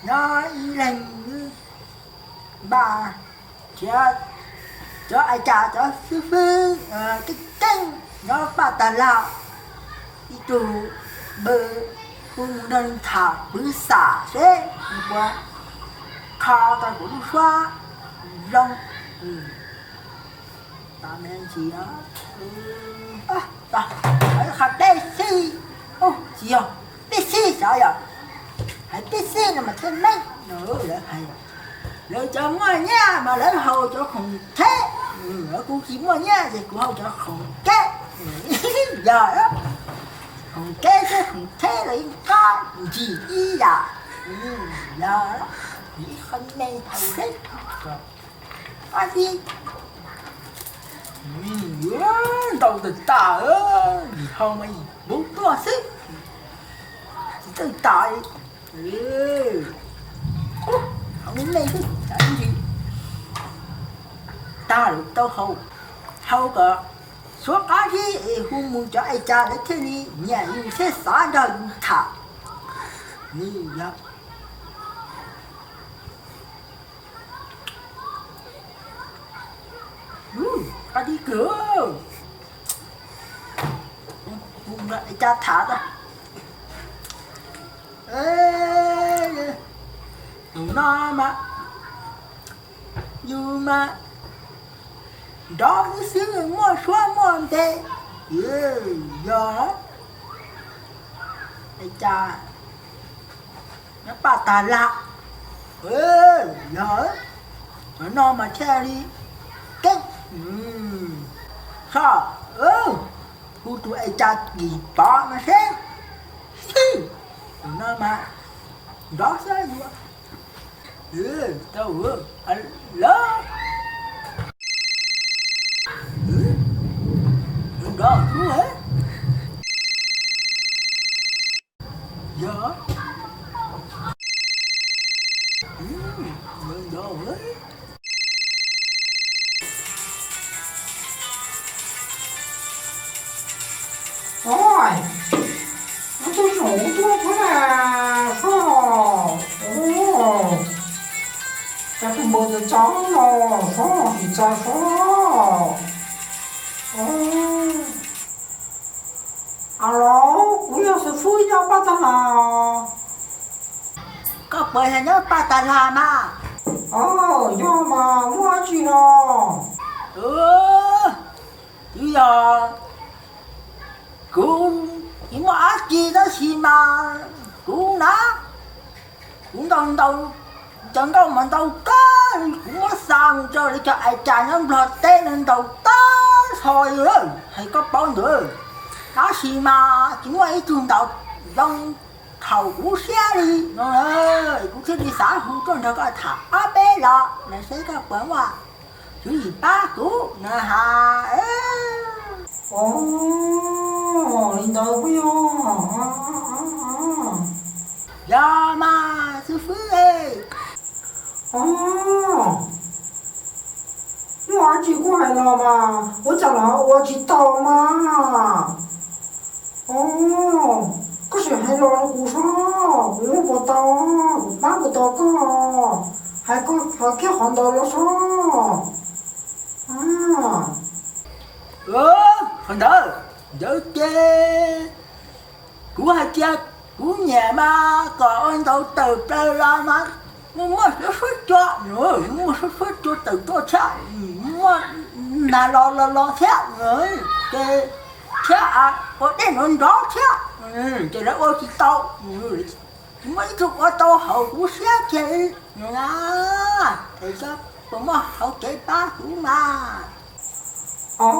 Nyob ib leeg npaj, cov, cov a cas cov xib fwb keej keej nyob paj tag lag, ib tug npawg, kuv mus nrog nws tham pwv xam seb nws puas kho tau kuv lub suab zoo. Qhov peb xij, tsis yog, peb xij xyov yog, hais peb xij no mas thiaj meej. Lawv hais, lawv cov muaj nyiaj mas lawv haus cov khoom theb, kuv tsis muaj nyiaj ces kuv haus cov khoom keb. Yog, khoom keb thiab khoom theb los yeej qab ntsis ib yam. Yog, ib qho me haus seb, qab ib, ntau tas tas, yim hau mas yim npub tuaj xwb, tsis txawj tas li. Haus me me xwb, tsis tag lawm tau haus, haus kom suab qab zib es hu mus cov a cas lawv thiaj li nyiam yus thiab xav nrog yus tham. Yog, qab zib kawg, hu mus cov a cas tham tau. Tus no mas, yus mas nrov xwb xwb muaj suab muaj npe. Yog, a cas nyob paj tag lag. Yog, cov no mas thiaj li keej. Soj, hu tus a cas Kim Pov no seb. Tus no mas nrov xwb yuav, tau, lawv nrov xwb. Yog, nrov. Oj, no twb zoo tuaj thiab na, soj. Cas tus npawg txawv txawv no, soj, tsis txawv soj. Alo, kuv yog xib fwb nyob paj tag lag. Koj puas yog nyob paj tag lag mas? Yog mas muaj dab tsi no? Twb yog kuv tsis muaj dab tsi tab sis mas kuv na, kuv ntaus ntaus cov nkauj mas ntau kawg, kuv muab xa mus rau lawv cov a cas nyob Nplog teb no ntau tag nrho li, hais koj paub ntawd. Tab sis mas tsis muaj ib tug ntaus zoo thaum kuv siab li no, kuv thiaj li xav hu tuaj nrog koj tham ob peb los no seb koj puas muaj tswv yim pab kuv no has. Oj, li ntawd puas yog? Yog mas xib fwb. Oj, muaj dab tsi kuj hais los mas, ua cas los ua tsis tau mas. Oj, koj sim hais los rau kuv soj, kuv muaj puas tau, kuv pab puas tau koj, hais koj kiag qhov ntawd los soj. Qhov ntawd, ntawd ces kuv hais tias kuv nyiam mas kom ua ntau tawm plaws los mas muaj muaj suab suab cua, muaj suab suab cua tawm tuaj thiab, muaj nag los los los thiab, ces thiab ua dej nrov nrov thiab, ces lawv ua tsis tau. Tsis muaj ib tug ua tau haum kuv siab kiag li. Es koj puas muaj hauv kev pab kuv mas? Oj,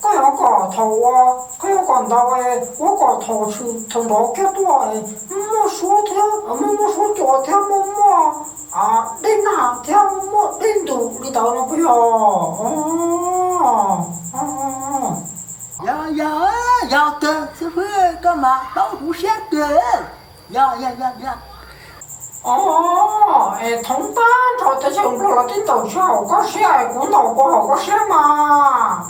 koj yuav kom thaum, koj yuav kom ntau, ua kom thaum, thaum nrov kiag tuaj muaj suab thiab, muaj muaj suab cua thiab, muaj muaj dej nag thiab, muaj muaj dej ntus li ntawd no puas yog? Yog, yog, yog kawg xib fwb, koj mas paub kuv siab kawg. Yog, yog, yog, yog. Oj, es thoob tag nrho teb chaws Nplog los tej ntaus tsis haum koj siab, kuv ntaus puas haum koj siab mas?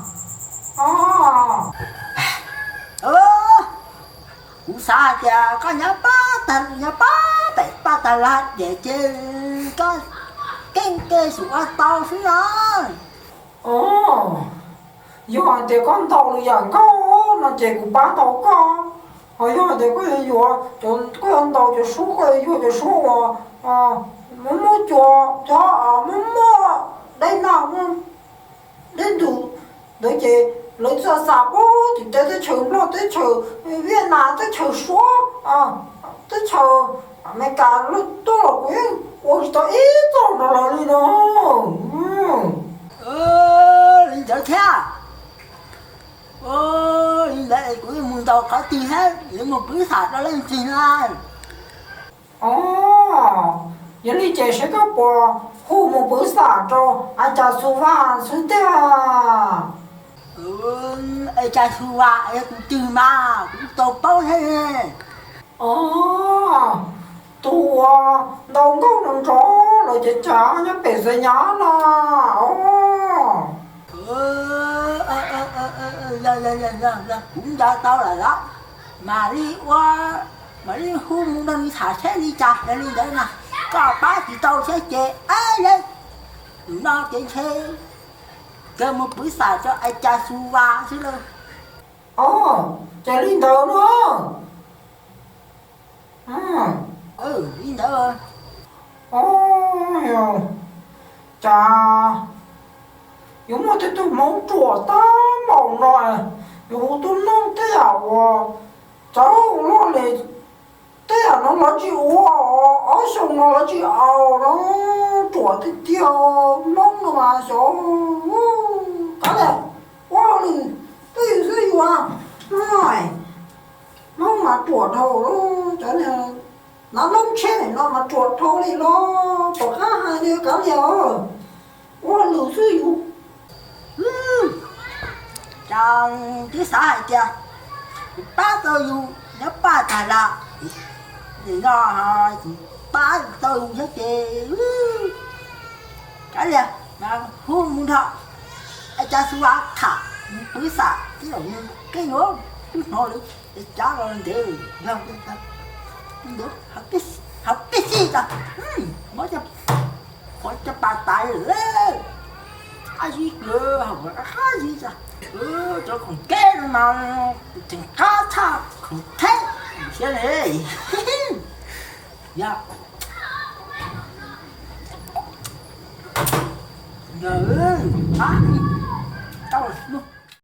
Oj, kuv xav hais tias koj nyob pab tag nyob pab pem paj tag laj ces koj keej kev xyuas ua tau xwb na. Os, yog hais tias koj ntaus lwm yam nkauj no ces kuv pab ntaus koj. Ho yog hais tias koj yuav yuav, koj yuav ntaus cov suab, koj yuav yuav cov suab uas muaj muaj cua, cov muaj muaj dej noj, muaj dej ntug ntawd ces lawv txawj xav pab tim teb chaws Nplog, teb chaws Viaj Nam, teb chaws Suav, teb chaws Amelikas tuaj los kuv yeej ua tsis tau ib txoj nrog lawv li no. Li ntawd thiab. Li ntawd es kuv yuav mus ntaus qhov twg thiab yuav mus pwv xam rau leej twg na? Os, yog li ces seb koj puas hu mus pwv xam rau Ai Cas Xu Vas xwb tiag. Ai Cas Xu Vas yog tus twg mas kuv tsis tau paub thiab. Os, tus uas ntaus nkauj nrov nrov lawv cav cav nyob pem Xav Nyab no. Os, yog, yog, yog, yog, kuv nco tau lawm los. Mam li ua, mam li hu mus nrog nws tham seb li cas, yog li ntawd na, koj pab tsis tau thiab ces, a, yog, tus no ces ntshe kawg mus pwv xam rau Ai Cas Xu Vas xwb lauj. Os, ces li ntawd na. Li ntawd. Os, cas yuav muaj tej tug hmoob ruam tag npaum no, yuav hu tuaj nug tej yam uas txawv loj li, tej yam no lawv tsis ua, ob xyoo no lawv tsis ua no, ruam tiag tiag, hmoob no mas xyov, kav liam, ua hauj lwm twj ywm xwb yus. Hmoob mas ruam dhau, cov niag hnav noob tsheb no mas ruam dhau li los, tom qab hais li kav liam, ua hauj lwm xwb yus. Cas twb xav hais tias kuv pab tau yus nyob paj tag laj, nim no kuv pab tau yus thiab ces kav liam, hu mus nrog Ai Cas Xu Vas tham, mus pwv xam tib zaug, keej yuav twb hnov lawv cav los ntev, yog ntawd, hauv peb xij tas, muab cov pas tas lawm, qab zib kawg, hauv qab zib tas, cov khoom keb no mas tseem qab tshaj khoom theb thiab ne. Yog, yog, qab